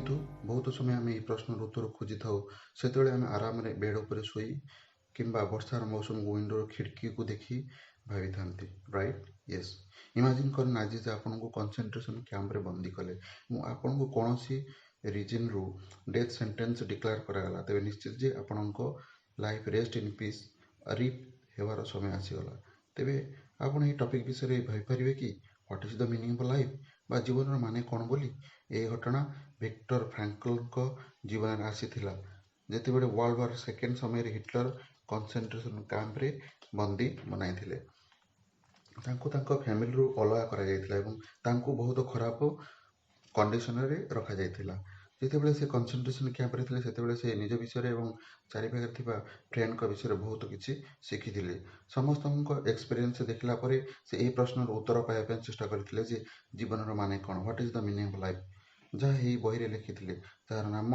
କିନ୍ତୁ ବହୁତ ସମୟ ଆମେ ଏହି ପ୍ରଶ୍ନର ଉତ୍ତର ଖୋଜିଥାଉ, ସେତେବେଳେ ଆମେ ଆରାମରେ ବେଡ଼୍ ଉପରେ ଶୋଇ କିମ୍ବା ବର୍ଷାର ମୌସମକୁ ୱିଣ୍ଡୋର ଖିଡ଼କିକୁ ଦେଖି ଭାବିଥାନ୍ତି, ରାଇଟ୍? ୟେସ୍। ଇମାଜିନ୍ କରନ୍ତୁ, ଆଜି ଯେ ଆପଣଙ୍କୁ କନସେନ୍ଟ୍ରେସନ୍ କ୍ୟାମ୍ପରେ ବନ୍ଦୀ କଲେ ଏବଂ ଆପଣଙ୍କୁ କୌଣସି ରିଜନ୍ରୁ ଡେଥ୍ ସେଣ୍ଟେନ୍ସ ଡିକ୍ଲେୟାର କରାଗଲା, ତେବେ ନିଶ୍ଚିତ ଯେ ଆପଣଙ୍କ life rest in peace, RIP ହେବାର ସମୟ ଆସିଗଲା। ତେବେ ଆପଣ ଏହି ଟପିକ୍ ବିଷୟରେ ଭାବିପାରିବେ କି, what is the meaning of life ବା ଜୀବନର ମାନେ କ'ଣ ବୋଲି? ଏହି ଘଟଣା ଭିକ୍ଟର ଫ୍ରାଙ୍କଲଙ୍କ ଜୀବନରେ ଆସିଥିଲା, ଯେତେବେଳେ ୱାର୍ଲଡ ୱାର୍ ସେକେଣ୍ଡ ସମୟରେ ହିଟଲର କନସେନ୍ଟ୍ରେସନ୍ କ୍ୟାମ୍ପରେ ବନ୍ଦୀ ବନାଇଥିଲେ। ତାଙ୍କୁ ତାଙ୍କ ଫ୍ୟାମିଲିରୁ ଅଲଗା କରାଯାଇଥିଲା ଏବଂ ତାଙ୍କୁ ବହୁତ ଖରାପ କଣ୍ଡିସନରେ ରଖାଯାଇଥିଲା। ଯେତେବେଳେ ସେ କନସେନ୍ଟ୍ରେସନ୍ କ୍ୟାମ୍ପରେ ଥିଲେ, ସେତେବେଳେ ସେ ନିଜ ବିଷୟରେ ଏବଂ ଚାରିପାଖରେ ଥିବା ଫ୍ରେଣ୍ଡଙ୍କ ବିଷୟରେ ବହୁତ କିଛି ଶିଖିଥିଲେ। ସମସ୍ତଙ୍କ ଏକ୍ସପିରିଏନ୍ସ ଦେଖିଲା ପରେ ସେ ଏହି ପ୍ରଶ୍ନର ଉତ୍ତର ପାଇବା ପାଇଁ ଚେଷ୍ଟା କରିଥିଲେ ଯେ ଜୀବନର ମାନେ କ'ଣ, what is the meaning of life, ଯାହା ଏହି ବହିରେ ଲେଖିଥିଲେ, ଯାହାର ନାମ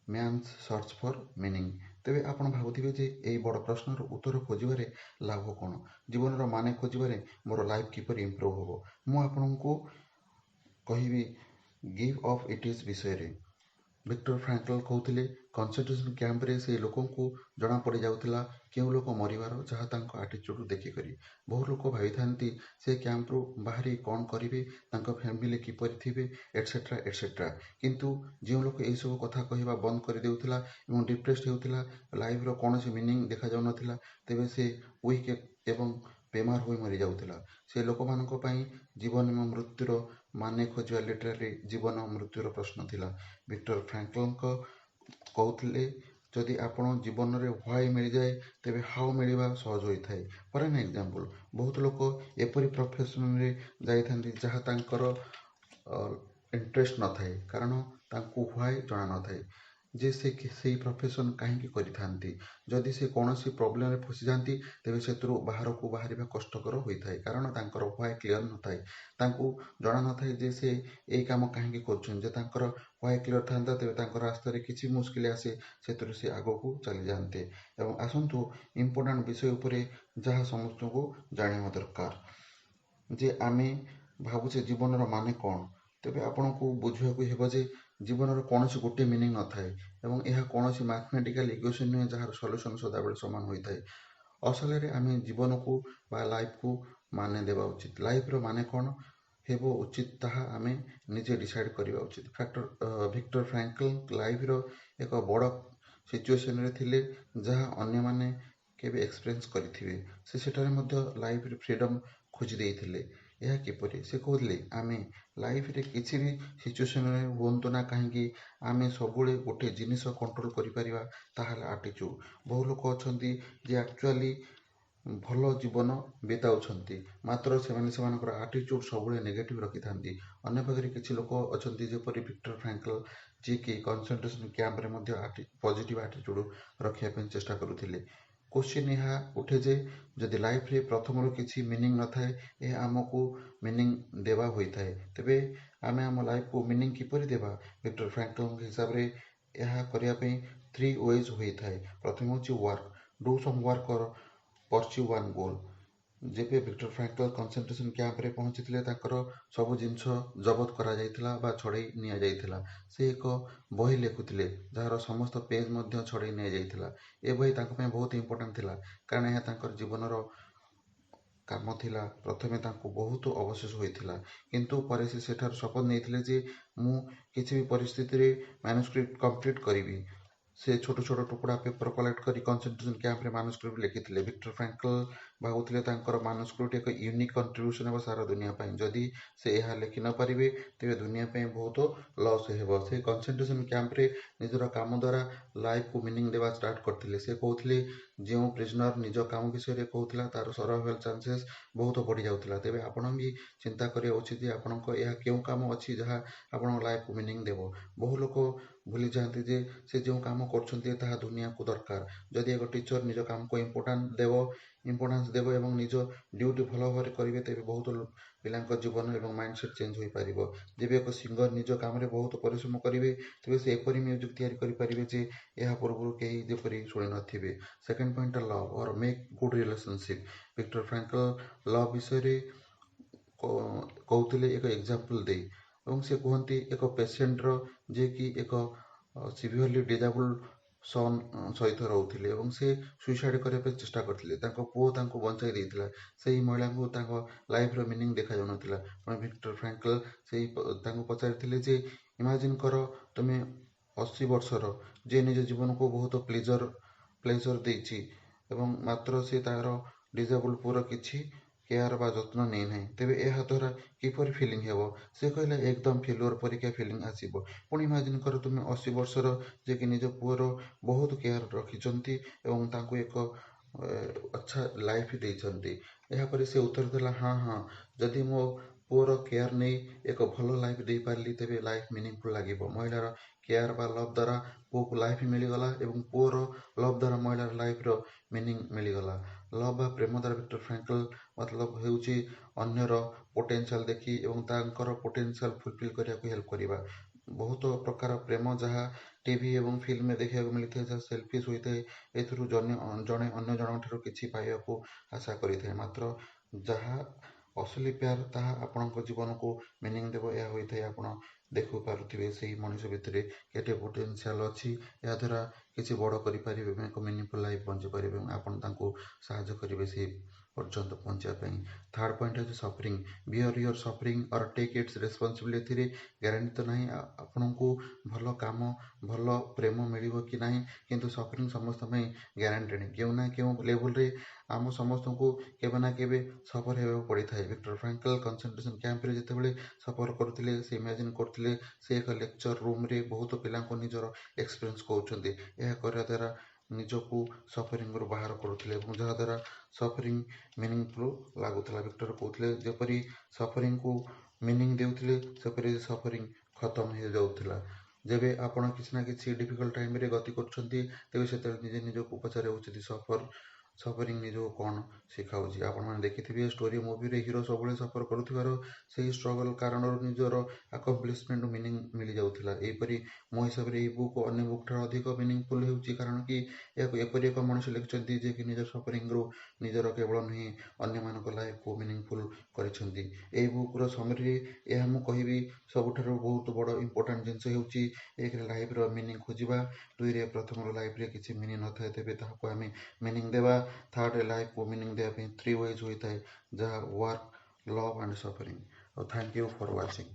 ମ୍ୟାନ୍ସ ସର୍ଚ୍ଚ ଫର୍ ମିନିଂ। ତେବେ ଆପଣ ଭାବୁଥିବେ ଯେ ଏହି ବଡ଼ ପ୍ରଶ୍ନର ଉତ୍ତର ଖୋଜିବାରେ ଲାଭ କ'ଣ? ଜୀବନର ମାନେ ଖୋଜିବାରେ ମୋର ଲାଇଫ୍ କିପରି ଇମ୍ପ୍ରୁଭ୍ ହେବ? ମୁଁ ଆପଣଙ୍କୁ କହିବି ଗିଭ୍ ଅଫ୍ it is ବିଷୟରେ। ଭିକ୍ଟର ଫ୍ରାଙ୍କଲ କହୁଥିଲେ, କନସେନ୍ଟ୍ରେସନ୍ କ୍ୟାମ୍ପରେ ସେ ଲୋକଙ୍କୁ ଜଣାପଡ଼ିଯାଉଥିଲା କେଉଁ ଲୋକ ମରିବାର, ଯାହା ତାଙ୍କ ଆଟିଚ୍ୟୁଡ଼୍ ଦେଖିକରି। ବହୁ ଲୋକ ଭାବିଥାନ୍ତି ସେ କ୍ୟାମ୍ପରୁ ବାହାରି କ'ଣ କରିବେ, ତାଙ୍କ ଫ୍ୟାମିଲି କିପରି ଥିବେ, ଏଟସେଟ୍ରା ଏଟସେଟ୍ରା। କିନ୍ତୁ ଯେଉଁ ଲୋକ ଏହିସବୁ କଥା କହିବା ବନ୍ଦ କରିଦେଉଥିଲା ଏବଂ ଡିପ୍ରେସ୍ଡ ହେଉଥିଲା, ଲାଇଫ୍ର କୌଣସି ମିନିଂ ଦେଖାଯାଉନଥିଲା, ତେବେ ସେ ୱିକ୍ ଏବଂ ବେମାର ହୋଇ ମରିଯାଉଥିଲା। ସେ ଲୋକମାନଙ୍କ ପାଇଁ ଜୀବନ ଏବଂ ମୃତ୍ୟୁର ମାନେ ଖୋଜିବା ଲିଟରାଲି ଜୀବନ ମୃତ୍ୟୁର ପ୍ରଶ୍ନ ଥିଲା। ଭିକ୍ଟର ଫ୍ରାଙ୍କଲଙ୍କ କହୁଥିଲେ, ଯଦି ଆପଣ ଜୀବନରେ ହ୍ୱାଇ ମିଳିଯାଏ, ତେବେ ହାଉ ମିଳିବା ସହଜ ହୋଇଥାଏ। ଫର୍ ଆନ୍ ଏକ୍ଜାମ୍ପଲ୍, ବହୁତ ଲୋକ ଏପରି ପ୍ରଫେସନରେ ଯାଇଥାନ୍ତି ଯାହା ତାଙ୍କର ଇଣ୍ଟରେଷ୍ଟ ନଥାଏ, କାରଣ ତାଙ୍କୁ ହ୍ୱାଇ ଜଣା ନଥାଏ ଯେ ସେ ସେଇ ପ୍ରଫେସନ୍ କାହିଁକି କରିଥାନ୍ତି। ଯଦି ସେ କୌଣସି ପ୍ରୋବ୍ଲେମରେ ଫସିଯାଆନ୍ତି, ତେବେ ସେଥିରୁ ବାହାରକୁ ବାହାରିବା କଷ୍ଟକର ହୋଇଥାଏ, କାରଣ ତାଙ୍କର ହ୍ୱାଇ କ୍ଲିଅର ନଥାଏ। ତାଙ୍କୁ ଜଣା ନଥାଏ ଯେ ସେ ଏଇ କାମ କାହିଁକି କରୁଛନ୍ତି। ଯେ ତାଙ୍କର ହ୍ୱାଇ କ୍ଲିଅର ଥାନ୍ତା, ତେବେ ତାଙ୍କ ରାସ୍ତାରେ କିଛି ମୁସ୍କିଲ ଆସେ, ସେଥିରୁ ସେ ଆଗକୁ ଚାଲିଯାଆନ୍ତେ। ଏବଂ ଆସନ୍ତୁ ଇମ୍ପୋର୍ଟାଣ୍ଟ ବିଷୟ ଉପରେ, ଯାହା ସମସ୍ତଙ୍କୁ ଜାଣିବା ଦରକାର ଯେ ଆମେ ଭାବୁଛେ ଜୀବନର ମାନେ କ'ଣ। ତେବେ ଆପଣଙ୍କୁ ବୁଝିବାକୁ ହେବ ଯେ ଜୀବନର କୌଣସି ଗୋଟିଏ ମିନିଂ ନଥାଏ ଏବଂ ଏହା କୌଣସି ମ୍ୟାଥମେଟିକାଲ ଇକ୍ୱେସନ୍ ନୁହେଁ, ଯାହାର ସଲ୍ୟୁସନ୍ ସଦାବେଳେ ସମାନ ହୋଇଥାଏ। ଅସଲରେ ଆମେ ଜୀବନକୁ ବା ଲାଇଫକୁ ମାନେ ଦେବା ଉଚିତ। ଲାଇଫର ମାନେ କ'ଣ ହେବ ଉଚିତ, ତାହା ଆମେ ନିଜେ ଡିସାଇଡ଼ କରିବା ଉଚିତ। ଭିକ୍ଟର ଫ୍ରାଙ୍କଲ ଲାଇଫର ଏକ ବଡ଼ ସିଚୁଏସନରେ ଥିଲେ, ଯାହା ଅନ୍ୟମାନେ କେବେ ଏକ୍ସପିରିଏନ୍ସ କରିଥିବେ। ସେ ସେଠାରେ ମଧ୍ୟ ଲାଇଫରେ ଫ୍ରିଡ଼ମ୍ ଖୋଜି ଦେଇଥିଲେ। ଏହା କିପରି? ସେ କହୁଥିଲେ, ଆମେ ଲାଇଫରେ କିଛି ବି ସିଚୁଏସନରେ ହୁଅନ୍ତୁ ନା କାହିଁକି, ଆମେ ସବୁବେଳେ ଗୋଟେ ଜିନିଷ କଣ୍ଟ୍ରୋଲ କରିପାରିବା, ତାହା ହେଲା ଆଟିଚ୍ୟୁଡ଼। ବହୁ ଲୋକ ଅଛନ୍ତି ଯେ ଆକ୍ଚୁଆଲି ଭଲ ଜୀବନ ବିତାଉଛନ୍ତି, ମାତ୍ର ସେମାନେ ସେମାନଙ୍କର ଆଟିଚ୍ୟୁଡ଼ ସବୁବେଳେ ନେଗେଟିଭ୍ ରଖିଥାନ୍ତି। ଅନ୍ୟ ପାଖରେ କିଛି ଲୋକ ଅଛନ୍ତି, ଯେପରି ଭିକ୍ଟର ଫ୍ରାଙ୍କଲ, ଯିଏକି କନସେନ୍ଟ୍ରେସନ୍ କ୍ୟାମ୍ପରେ ମଧ୍ୟ ପଜିଟିଭ୍ ଆଟିଚ୍ୟୁଡ଼ ରଖିବା ପାଇଁ ଚେଷ୍ଟା କରୁଥିଲେ। କୋଶ୍ଚିନ୍ ଏହା ଉଠେ ଯେ ଯଦି ଲାଇଫରେ ପ୍ରଥମରୁ କିଛି ମିନିଂ ନଥାଏ, ଏହା ଆମକୁ ମିନିଂ ଦେବା ହୋଇଥାଏ, ତେବେ ଆମେ ଆମ ଲାଇଫକୁ ମିନିଂ କିପରି ଦେବା? ଭିକ୍ଟର ଫ୍ରାଙ୍କଲଙ୍କ ହିସାବରେ ଏହା କରିବା ପାଇଁ ଥ୍ରୀ ୱେଜ୍ ହୋଇଥାଏ। ପ୍ରଥମେ ହେଉଛି work. Do some work or pursue one goal. ଯେବେ ଭିକ୍ଟର ଫ୍ରାଙ୍କଲ କନସେନ୍ଟ୍ରେସନ୍ କ୍ୟାମ୍ପରେ ପହଞ୍ଚିଥିଲେ, ତାଙ୍କର ସବୁ ଜିନିଷ ଜବତ କରାଯାଇଥିଲା ବା ଛଡ଼େଇ ନିଆଯାଇଥିଲା। ସେ ଏକ ବହି ଲେଖୁଥିଲେ, ଯାହାର ସମସ୍ତ ପେଜ୍ ମଧ୍ୟ ଛଡ଼େଇ ନିଆଯାଇଥିଲା। ଏ ବହି ତାଙ୍କ ପାଇଁ ବହୁତ ଇମ୍ପୋର୍ଟାଣ୍ଟ ଥିଲା, କାରଣ ଏହା ତାଙ୍କର ଜୀବନର କାମ ଥିଲା। ପ୍ରଥମେ ତାଙ୍କୁ ବହୁତ ଅବଶୋଷ ହୋଇଥିଲା, କିନ୍ତୁ ପରେ ସେ ସେଠାରୁ ଶପଥ ନେଇଥିଲେ ଯେ ମୁଁ କିଛି ବି ପରିସ୍ଥିତିରେ ମାନୁସ୍କ୍ରିପ୍ଟ କମ୍ପ୍ଲିଟ୍ କରିବି। ସେ ଛୋଟ ଛୋଟ ଟୁକୁଡ଼ା ପେପର କଲେକ୍ଟ କରି କନସେନ୍ଟ୍ରେସନ୍ କ୍ୟାମ୍ପରେ ମାନୁସ୍କ୍ରିପ୍ଟ ଲେଖିଥିଲେ। ଭିକ୍ଟର ଫ୍ରାଙ୍କଲ ଭାବୁଥିଲେ, ତାଙ୍କର ମାନୁସ୍କ୍ରିପ୍ଟ ଏକ ୟୁନିକ୍ କଣ୍ଟ୍ରିବ୍ୟୁସନ୍ ହେବ ସାରା ଦୁନିଆ ପାଇଁ। ଯଦି ସେ ଏହା ଲେଖି ନ ପାରିବେ, ତେବେ ଦୁନିଆ ପାଇଁ ବହୁତ ଲସ୍ ହେବ। ସେ କନସେନ୍ଟ୍ରେସନ୍ କ୍ୟାମ୍ପରେ ନିଜର କାମ ଦ୍ୱାରା ଲାଇଫକୁ ମିନିଂ ଦେବା ଷ୍ଟାର୍ଟ କରିଥିଲେ। ସେ କହୁଥିଲେ, ଯେଉଁ ପ୍ରିଜନର ନିଜ କାମ ବିଷୟରେ କହୁଥିଲା, ତାର ସର୍ଭାଇଭାଲ ଚାନ୍ସେସ୍ ବହୁତ ବଢ଼ିଯାଉଥିଲା। ତେବେ ଆପଣ ବି ଚିନ୍ତା କରିବା ଉଚିତ ଯେ ଆପଣଙ୍କ ଏହା କେଉଁ କାମ ଅଛି, ଯାହା ଆପଣଙ୍କ ଲାଇଫକୁ ମିନିଂ ଦେବ। ବହୁ ଲୋକ ଭୁଲି ଯାଆନ୍ତି ଯେ ସେ ଯେଉଁ କାମ କରୁଛନ୍ତି, ତାହା ଦୁନିଆକୁ ଦରକାର। ଯଦି ଏକ ଟିଚର ନିଜ କାମକୁ ଇମ୍ପୋର୍ଟାନ୍ସ ଦେବ ଏବଂ ନିଜ ଡ୍ୟୁଟି ଭଲ ଭାବରେ କରିବେ, ତେବେ ବହୁତ ପିଲାଙ୍କ ଜୀବନ ଏବଂ ମାଇଣ୍ଡସେଟ୍ ଚେଞ୍ଜ ହୋଇପାରିବ। ଯେବେ ଏକ ସିଙ୍ଗର ନିଜ କାମରେ ବହୁତ ପରିଶ୍ରମ କରିବେ, ତେବେ ସେ ଏପରି ମ୍ୟୁଜିକ୍ ତିଆରି କରିପାରିବେ ଯେ ଏହା ପୂର୍ବରୁ କେହି ଯେପରି ଶୁଣିନଥିବେ। Second point, love or make good relationship. Victor Frankl love ବିଷୟରେ କହୁଥିଲେ ଏକ ଏକ୍ଜାମ୍ପଲ୍ ଦେଇ। ଏବଂ ସେ କୁହନ୍ତି ଏକ ପେସେଣ୍ଟର, ଯିଏକି ଏକ ସିଭିୟରଲି ଡିଜାବୁଲ୍ଡ ସନ୍ ସହିତ ରହୁଥିଲେ ଏବଂ ସେ ସୁଇସାଇଡ଼୍ କରିବା ପାଇଁ ଚେଷ୍ଟା କରିଥିଲେ। ତାଙ୍କ ପୁଅ ତାଙ୍କୁ ବଞ୍ଚାଇ ଦେଇଥିଲା। ସେହି ମହିଳାଙ୍କୁ ତାଙ୍କ ଲାଇଫ୍ର ମିନିଂ ଦେଖାଯାଉନଥିଲା। ପୁଣି ଭିକ୍ଟର ଫ୍ରାଙ୍କଲ ସେଇ ତାଙ୍କୁ ପଚାରିଥିଲେ ଯେ ଇମାଜିନ୍ କର ତୁମେ 80 ବର୍ଷର, ଯିଏ ନିଜ ଜୀବନକୁ ବହୁତ ପ୍ଲେଜର୍ ଦେଇଛି ଏବଂ ମାତ୍ର ସେ ତା'ର ଡିଜାବୁଲ୍ ପୁଅର କିଛି କେୟାର ବା ଯତ୍ନ ନେଇନାହିଁ, ତେବେ ଏହା ଦ୍ୱାରା କିପରି ଫିଲିଂ ହେବ? ସେ କହିଲେ, ଏକଦମ ଫେଲୁଅର୍ ପରିକା ଫିଲିଂ ଆସିବ। ପୁଣି ଇମାଜିନ୍ କର ତୁମେ 80 ବର୍ଷର, ଯିଏକି ନିଜ ପୁଅର ବହୁତ କେୟାର ରଖିଛନ୍ତି ଏବଂ ତାଙ୍କୁ ଏକ ଆଚ୍ଛା ଲାଇଫ୍ ଦେଇଛନ୍ତି। ଏହାପରେ ସେ ଉତ୍ତର ଦେଲା, ହଁ ହଁ, ଯଦି ମୋ ପୁଅର କେୟାର ନେଇ ଏକ ଭଲ ଲାଇଫ୍ ଦେଇପାରିଲି, ତେବେ ଲାଇଫ୍ ମିନିଂଫୁଲ୍ ଲାଗିବ। ମହିଳାର କେୟାର ବା ଲଭ୍ ଦ୍ୱାରା ପୁଅକୁ ଲାଇଫ୍ ମିଳିଗଲା ଏବଂ ପୁଅର ଲଭ୍ ଦ୍ୱାରା ମହିଳାର ଲାଇଫ୍ର ମିନିଂ ମିଳିଗଲା। ଲଭ୍ ବା ପ୍ରେମ ଦ୍ୱାରା ଭିକ୍ଟର ଫ୍ରାଙ୍କଲ ମତଲବ ହେଉଛି ଅନ୍ୟର ପୋଟେନ୍ସିଆଲ୍ ଦେଖି ଏବଂ ତାଙ୍କର ପୋଟେନ୍ସିଆଲ୍ ଫୁଲଫିଲ୍ କରିବାକୁ ହେଲ୍ପ କରିବା। ବହୁତ ପ୍ରକାର ପ୍ରେମ ଯାହା ଟିଭି ଏବଂ ଫିଲ୍ମରେ ଦେଖିବାକୁ ମିଳିଥାଏ, ଯାହା ସେଲଫିସ୍ ହୋଇଥାଏ, ଏଥିରୁ ଜଣେ ଅନ୍ୟ ଜଣଙ୍କ ଠାରୁ କିଛି ପାଇବାକୁ ଆଶା କରିଥାଏ। ମାତ୍ର ଯାହା ଅସଲି ପ୍ୟାର, ତାହା ଆପଣଙ୍କ ଜୀବନକୁ ମିନିଂ ଦେବ। ଏହା ହୋଇଥାଏ ଆପଣ ଦେଖିପାରୁଥିବେ ସେହି ମଣିଷ ଭିତରେ କେତେ ପୋଟେନ୍ସିଆଲ୍ ଅଛି, ଏହାଦ୍ୱାରା କିଛି ବଡ଼ କରିପାରିବେ ଏବଂ ଏକ ମିନିଂଫୁଲ୍ ଲାଇଫ୍ ବଞ୍ଚିପାରିବେ ଏବଂ ଆପଣ ତାଙ୍କୁ ସାହାଯ୍ୟ କରିବେ ସେହି ପର୍ଯ୍ୟନ୍ତ ପହଞ୍ଚିବା ପାଇଁ। ଥାର୍ଡ଼ ପଏଣ୍ଟ ହେଉଛି suffering. Bear your suffering or take its responsibility. ଏଥିରେ ଗ୍ୟାରେଣ୍ଟି ତ ନାହିଁ ଆପଣଙ୍କୁ ଭଲ କାମ, ଭଲ ପ୍ରେମ ମିଳିବ କି ନାହିଁ, କିନ୍ତୁ ସଫରିଂ ସମସ୍ତଙ୍କ ପାଇଁ ଗ୍ୟାରେଣ୍ଟେଡ଼। କେଉଁ ନା କେଉଁ ଲେଭେଲରେ ଆମ ସମସ୍ତଙ୍କୁ କେବେ ନା କେବେ ସଫର ହେବାକୁ ପଡ଼ିଥାଏ। ଭିକ୍ଟର ଫ୍ରାଙ୍କଲ କନସେନ୍ଟ୍ରେସନ୍ କ୍ୟାମ୍ପରେ ଯେତେବେଳେ ସଫର କରୁଥିଲେ, ସେ ଇମାଜିନ୍ କରୁଥିଲେ ସେ ଏକ ଲେକ୍ଚର ରୁମ୍ରେ ବହୁତ ପିଲାଙ୍କୁ ନିଜର ଏକ୍ସପିରିଏନ୍ସ କହୁଛନ୍ତି। ଏହା କରିବା ଦ୍ୱାରା ନିଜକୁ ସଫରିଂରୁ ବାହାର କରୁଥିଲେ ଏବଂ ଯାହାଦ୍ୱାରା ସଫରିଂ ମିନିଂଫୁଲ୍ ଲାଗୁଥିଲା। ଭିକ୍ଟର କହୁଥିଲେ, ଯେପରି ସଫରିଂକୁ ମିନିଂ ଦେଉଥିଲେ, ସେପରି ସଫରିଂ ଖତମ ହେଇଯାଉଥିଲା। ଯେବେ ଆପଣ କିଛି ନା କିଛି ଡିଫିକଲ୍ଟ ଟାଇମ୍ରେ ଗତି କରୁଛନ୍ତି, ତେବେ ସେତେବେଳେ ନିଜେ ନିଜକୁ ପଚାରିବା ଉଚିତ, ସଫରିଂ ନିଜକୁ କ'ଣ ଶିଖାଉଛି? ଆପଣମାନେ ଦେଖିଥିବେ ଷ୍ଟୋରି ମୁଭିରେ ହିରୋ ସବୁବେଳେ ସଫର କରୁଥିବାର, ସେହି ଷ୍ଟ୍ରଗଲ୍ କାରଣରୁ ନିଜର ଆକମ୍ପ୍ଲିସମେଣ୍ଟ ମିନିଂ ମିଳିଯାଉଥିଲା। ଏହିପରି ମୋ ହିସାବରେ ଏହି ବୁକ୍ ଅନ୍ୟ ବୁକ୍ ଠାରୁ ଅଧିକ ମିନିଂଫୁଲ୍ ହେଉଛି, କାରଣ କି ଏହାକୁ ଏପରି ଏକ ମଣିଷ ଲେଖିଛନ୍ତି ଯିଏକି ନିଜ ସଫରିଂରୁ ନିଜର କେବଳ ନୁହେଁ, ଅନ୍ୟମାନଙ୍କ ଲାଇଫ୍କୁ ମିନିଂଫୁଲ୍ କରିଛନ୍ତି। ଏହି ବୁକ୍ର ସମରିରେ ଏହା ମୁଁ କହିବି, ସବୁଠାରୁ ବହୁତ ବଡ଼ ଇମ୍ପୋର୍ଟାଣ୍ଟ ଜିନିଷ ହେଉଛି, ଏକରେ ଲାଇଫ୍ର ମିନିଂ ଖୋଜିବା, ଦୁଇରେ ପ୍ରଥମର ଲାଇଫ୍ରେ କିଛି ମିନିଂ ନଥାଏ ତେବେ ତାହାକୁ ଆମେ ମିନିଂ ଦେବା, ଥାର୍ଡ଼ରେ ଲାଇଫ୍କୁ ମିନିଂ ଦେବା ପାଇଁ ଥ୍ରୀ ୱେଜ୍ ହୋଇଥାଏ, ଯାହା ୱାର୍କ, ଲଭ୍ ଆଣ୍ଡ ସଫରିଂ। ଆଉ thank you for watching.